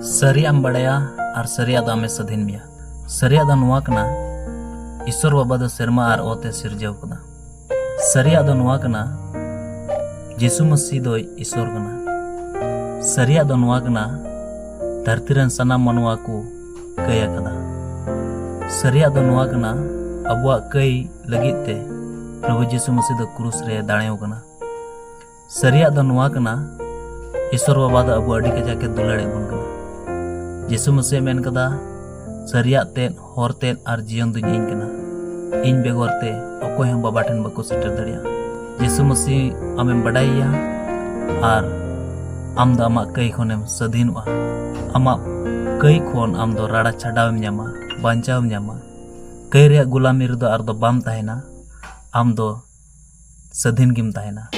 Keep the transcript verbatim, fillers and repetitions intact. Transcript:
ᱥᱟᱹᱨᱤᱭᱟᱜ ᱮᱢ ᱵᱟᱲᱟᱭᱟ ᱟᱨ ᱥᱟᱹᱨᱤᱭᱟᱜ ᱫᱚ ᱟᱢᱮ ᱥᱟᱹᱫᱷᱤᱱ ᱢᱮᱭᱟ᱾ ᱥᱟᱹᱨᱤᱭᱟᱜ ᱫᱚ ᱱᱚᱣᱟ ᱠᱟᱱᱟ, ᱤᱥᱚᱨ ᱵᱟᱵᱟ ᱫᱚ ᱥᱮᱨᱢᱟ ᱟᱨ ᱚᱛ ᱮ ᱥᱤᱨᱡᱟᱹᱣ ᱠᱟᱫᱟ᱾ ᱥᱟᱹᱨᱤᱭᱟᱜ ᱫᱚ ᱱᱚᱣᱟ ᱠᱟᱱᱟ, ᱡᱤᱥᱩ ᱢᱟᱹᱥᱤ ᱫᱚᱭ ᱤᱥᱚᱨ ᱠᱟᱱᱟ᱾ ᱥᱟᱹᱨᱤᱭᱟᱜ ᱫᱚ ᱱᱚᱣᱟ ᱠᱟᱱᱟ, ᱫᱷᱟᱹᱨᱛᱤ ᱨᱮᱱ ᱥᱟᱱᱟᱢ ᱢᱟᱱᱣᱟ ᱠᱚ ᱠᱟᱹᱭ ᱟᱠᱟᱫᱟ᱾ ᱥᱟᱹᱨᱤᱭᱟᱜ ᱫᱚ ᱱᱚᱣᱟ ᱠᱟᱱᱟ, ᱟᱵᱚᱣᱟᱜ ᱠᱟᱹᱭ ᱞᱟᱹᱜᱤᱫ ᱛᱮ ᱯᱨᱚᱵᱷᱩ ᱡᱤᱥᱩ ᱢᱟᱹᱥᱤ ᱫᱚ ᱠᱨᱩᱥ ᱨᱮ ᱫᱟᱲᱮᱣ ᱠᱟᱱᱟ᱾ ᱥᱟᱹᱨᱤᱭᱟᱜ ᱫᱚ ᱱᱚᱣᱟ ᱠᱟᱱᱟ, ᱤᱥᱚᱨ ᱵᱟᱵᱟ ᱫᱚ ᱟᱵᱚ ᱟᱹᱰᱤ ᱠᱟᱡᱟᱠ ᱮ ᱫᱩᱞᱟᱹᱲ ᱮᱫ ᱵᱚᱱ ᱠᱟᱱᱟ᱾ ᱡᱤᱥᱩ ᱢᱟᱹᱥᱤ ᱮ ᱢᱮᱱ ᱠᱟᱫᱟ, ᱥᱟᱹᱨᱤᱭᱟᱜ ᱛᱮᱫ, ᱦᱚᱨ ᱛᱮᱫ ᱟᱨ ᱡᱤᱭᱚᱱ ᱫᱚᱧ ᱤᱧ ᱠᱟᱱᱟ᱾ ᱤᱧ ᱵᱮᱜᱚᱨ ᱛᱮ ᱚᱠᱚᱭ ᱦᱚᱸ ᱵᱟᱵᱟ ᱴᱷᱮᱱ ᱵᱟᱠᱚ ᱥᱮᱴᱮᱨ ᱫᱟᱲᱮᱭᱟᱜᱼᱟ᱾ ᱡᱤᱥᱩ ᱢᱟᱹᱥᱤ ᱟᱢᱮᱢ ᱵᱟᱰᱟᱭᱮᱭᱟ ᱟᱨ ᱟᱢ ᱫᱚ ᱟᱢᱟᱜ ᱠᱟᱹᱭ ᱠᱷᱚᱱᱮᱢ ᱥᱟᱹᱫᱷᱤᱱᱚᱜᱼᱟ᱾ ᱟᱢᱟᱜ ᱠᱟᱹᱭ ᱠᱷᱚᱱ ᱟᱢ ᱫᱚ ᱨᱟᱲᱟ ᱪᱷᱟᱰᱟᱣᱮᱢ ᱧᱟᱢᱟ, ᱵᱟᱧᱪᱟᱣᱮᱢ ᱧᱟᱢᱟ᱾ ᱠᱟᱹᱭ ᱨᱮᱭᱟᱜ ᱜᱩᱞᱟᱢᱤ ᱨᱮᱫᱚ ᱟᱨ ᱫᱚ ᱵᱟᱢ ᱛᱟᱦᱮᱱᱟ, ᱟᱢ ᱫᱚ ᱥᱟᱹᱫᱷᱤᱱ ᱜᱮᱢ ᱛᱟᱦᱮᱱᱟ᱾